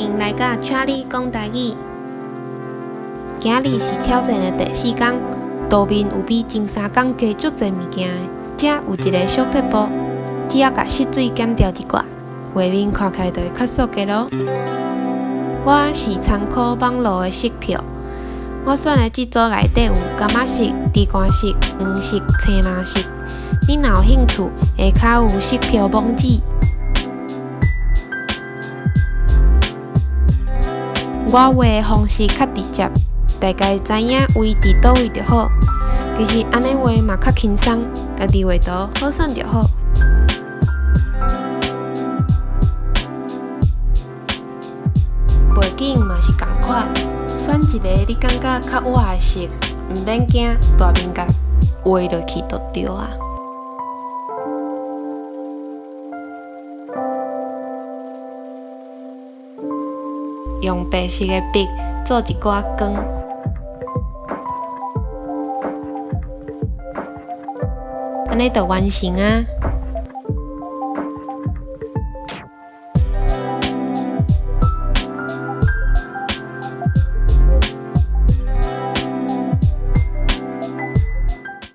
迎來佮查理講台語。今仔日是挑戰的第四工，圖面有比前三工加足濟物件的。遮有一个小撇步，只要共色水減掉一寡，畫面看起來就會較素潔囉。我是參考網路的色票，我選的這組內底有柑仔色、豬肝色、黃色、青藍色。你若有興趣，下跤有色票網址。我畫的方式較直接，大概知影位佇佗位就好。其實按呢畫嘛較輕鬆，家己畫圖好耍就好。背景嘛是仝款，選一個你感覺較倚的色，毋免驚，大面共畫落去就對矣。用白色的筆做一寡光，按呢就完成矣。